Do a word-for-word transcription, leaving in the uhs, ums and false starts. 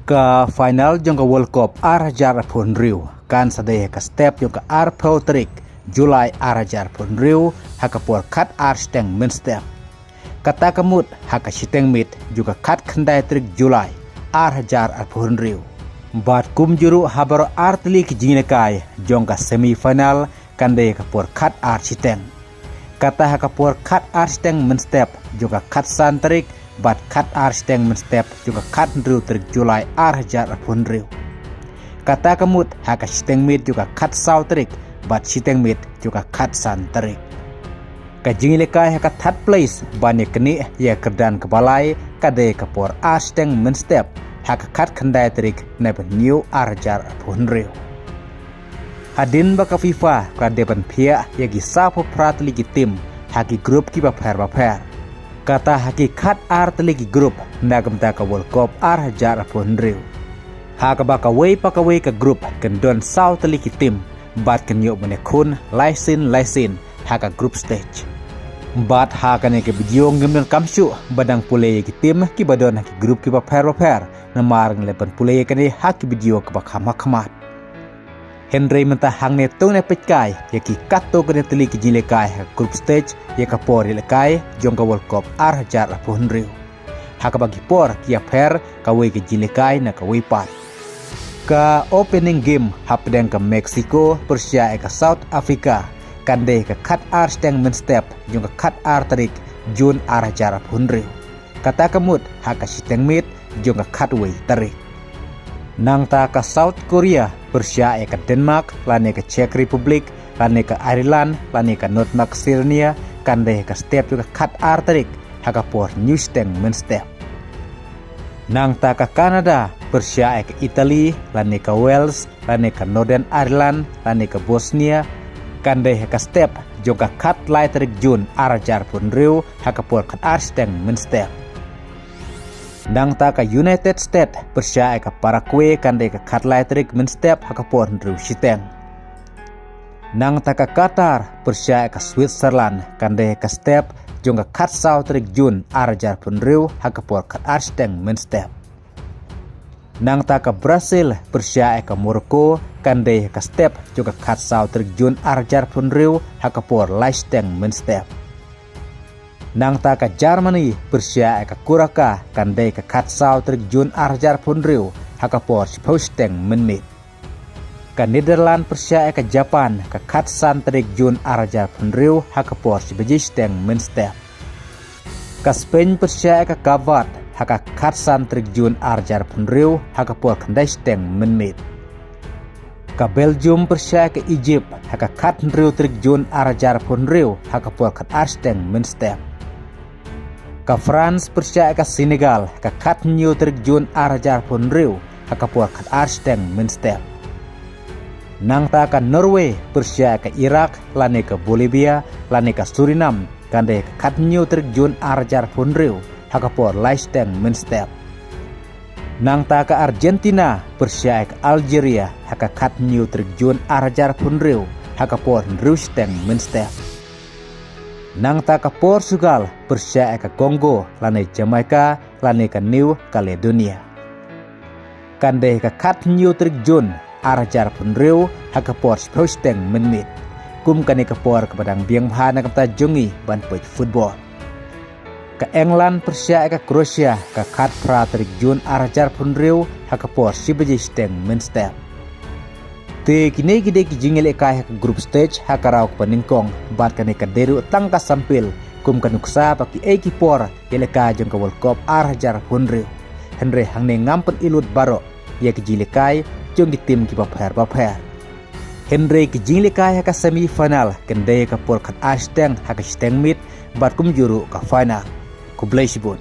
Ka final jong ka World Cup ar hajar arphew hynriew kan sa dei ha ka step jong ka arphew tarik July ar hajar arphew hynriew ha ka por khat ar shiteng mynstep. Kata ka mut ha ka shiteng miet jong ka khat khyndai tarik July ar hajar arphew hynriew. Bad kumjuh ruh ha baroh ar tylli ki jingïalehkai jong ka semi final kan dei ha ka por khat ar shiteng. Kata ha ka por khat ar shiteng mynstep jong ka khat san tarik bad khat ar shiteng mynstep jong ka khat hynriew tarik July ar hajar arphew hynriew. Kata ka mut ha ka shiteng miet jong ka khat saw tarik bad shiteng miet jong ka khat san tarik. Ka jingïalehkai ha ka third place ban ïaknieh ïa ka kyrdan kaba lai ka dei ha ka por ar shiteng mynstep ha ka khat khyndai tarik Naiwieng ar hajar arphew hynriew. Hadien ba ka FIFA ka la dep ban phiah ïa ki sawphew phra tylli ki tim ha ki group kiba pher bapher. Kata ha ki khat ar tylli ki group na ka bynta ka World Cup ar hajar arphew hynriew. Ha kaba kawei pa kawei ka group kan don saw tylli ki tim bad kan ïoh ban ïakhun lai sien lai sien ha ka group stage. Bad ha kane ka video ngim donkam shuh ban dang pule ïa ki tim kiba don ha ki group kiba pher bapher, namar ngi la ban pule ïa kane ha ki video kaba kham ha khmat. Hynrei mynta hangne to ngin ïa peit kai ïa ki katto katne tylli ki jingïalehkai ha ka group stage ïa ka por ïalehkai jong ka World Cup ar hajar arphew hynriew. Ha kaba ki por ki ïapher kawei ka jingïalehkai na kawei pat. Ka opening game hapdeng ka Mexico pyrshah ïa ka South Africa kan dei ha ka khat ar shiteng mynstep jong ka khat ar tarik June ar hajar arphew hynriew. Kata ka mut ha ka shiteng miet jong ka khatwei tarik. Nangta ka South Korea pyrshah ïa ka Denmark lane ka Czech Republic lane ka Ireland lane ka North Macedonia kan dei ha ka step jong ka khat ar tarik ha ka por hynñiew shiteng mynstep. Nangta ka Canada pyrshah ïa ka Italy lane ka Wales lane ka Northern Ireland lane ka Bosnia kan dei ha ka step jong ka khat lai tarik June ar hajar arphew hynriew ha ka por khat ar shiteng mynstep. Nangta ka United States pyrshah ïa ka Paraguay kan dei ha ka khat lai tarik mynstep ha ka por hynriew shiteng. Nangta ka Qatar pyrshah ïa ka Switzerland kan dei ha ka step jong ka khat saw tarik June ar hajar arphew hynriew ha ka por khat ar shiteng mynstep. Nangta ka Brazil pyrshah ïa ka Morocco kan dei ha ka step jong ka khat saw tarik June ar hajar arphew hynriew ha ka por lai shiteng mynstep. Nangta ka Germany pyrshah ïa ka Curacao kan dei ha ka khat saw tarik June ar hajar arphew hynriew ha ka por shiphew shiteng mynmiet. Ka Netherlands pyrshah ïa ka Japan ha ka khat san tarik June ar hajar arphew hynriew ha ka por shi baje shiteng mynstep. Ka Spain pyrshah ïa ka Cape Verde ha ka khat san tarik June ar hajar arphew hynriew ha ka por khyndai shiteng mynmiet. Ka Belgium pyrshah ïa ka Egypt ha ka khat hynriew tarik June ar hajar arphew hynriew ha ka por khat ar shiteng mynstep. Ka France pyrshah ïa ka Senegal ha ka khat hynñiew tarik June ar hajar arphew hynriew ha ka por khat ar shiteng mynstep. Nangta ka Norway pyrshah ïa ka Iraq lane ka Bolivia lane ka Suriname kan dei ha ka khat hynñiew tarik June ar hajar arphew hynriew ha ka por lai shiteng mynstep. Nangta ka Argentina pyrshah ïa ka Algeria ha ka khat hynñiew tarik June ar hajar arphew hynriew ha ka por hynriew shiteng mynstep. Nangta ka Portugal pyrshah ïa ka Congo lane Jamaica lane ka New Caledonia. Kan dei ha ka khat hynñiew tarik June ar hajar arphew hynriew ha ka por shiphew shiteng mynmiet. Kum kane ka por kaba dang biang bha na ka bynta jong ngi ban peit football. Ka England pyrshah ïa ka Croatia ha ka khat phra tarik June ar hajar arphew hynriew ha ka por shi baje shiteng mynstep. Te kine ki dei ki jingïalehkai ha ka group stage ha ka round kaba nyngkong bad kane ka dei ruh tang ka sample kum ka nuksa ba kiei ki por ïalehkai jong ka World Cup ar hajar arphew hynriew. Hynrei hangne ngam pynïaid lut baroh ïa ki jingïalehkai jong ki tim kiba pher bapher. Hynrei ki jingïalehkai ha ka semi final kan dei ha ka por khat ar shiteng ha ka shiteng miet bad kumjuh ruh ka final. Khublei shibun.